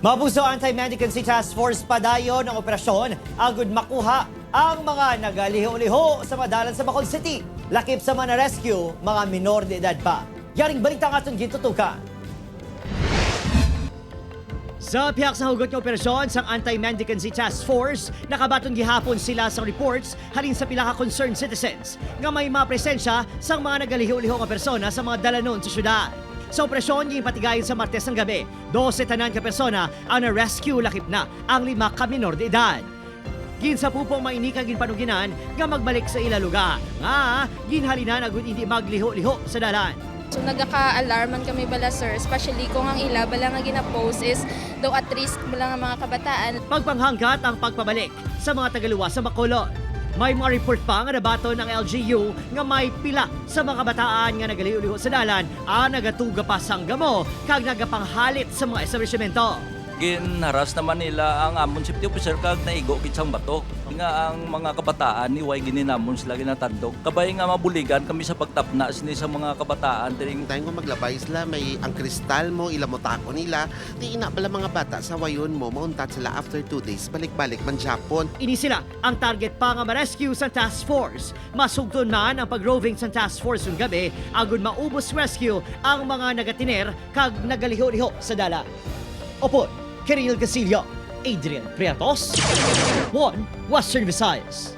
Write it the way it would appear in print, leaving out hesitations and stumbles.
Mapuso Anti-Mendicancy Task Force, padayon ang operasyon agud makuha ang mga nagaliho-liho sa madalan sa Bacolod City. Lakip sa mga rescue, mga minor de edad pa. Yaring balita nga itong gintutukan. Sa piyak sa hugot nga operasyon sang Anti-Mendicancy Task Force, nakabaton gihapon sila sa reports halin sa pila ka concerned citizens nga may mapresensya sang mga nagaliho-liho nga persona sa mga dalanon sa syudad. Sa operasyon, ginpatigayon sa Martes ng gabi, 12 tanan ka persona ang na-rescue, lakip na ang lima ka minor de edad. Ginsapupong mainika ginpanuginan nga magbalik sa ila lugar nga ginhalinan agud hindi magliho-liho sa dalan. So nagaka-alarman kami bala, sir, especially kung ang ila bala nga gina-post is daw at risk bala nga mga kabataan. Pagpanghangkat ang pagpabalik sa mga tagaluwa sa Bacolod. May mga report pa nga nabato ng LGU nga may pila sa mga kabataan nga nagaliw-liho sa dalan ang nagatuga pa sang gamo kag nagapanghalit sa mga establishmento. Ginharas naman nila ang amon safety officer kag naigo gid sang bato. Nga ang mga kabataan ni way gininamon sila ginatandog. Kabay nga mabuligan kami sa pagtapna sini sa mga kabataan diri. Tayo kung maglabay sila, may ang kristal mo, ilamotako nila. Di ina pala mga bata sa wayon mo, mauntat sila after 2 days, balik-balik man Japon. Ini sila ang target pa nga ma-rescue sa task force. Masugton man ang pag-roving sa task force yung gabi agud maubos rescue ang mga nagatiner kag nagaliho-liho sa dala. Opo, Kiril Casillo, Adrian Priatos, 1 Western Visayas.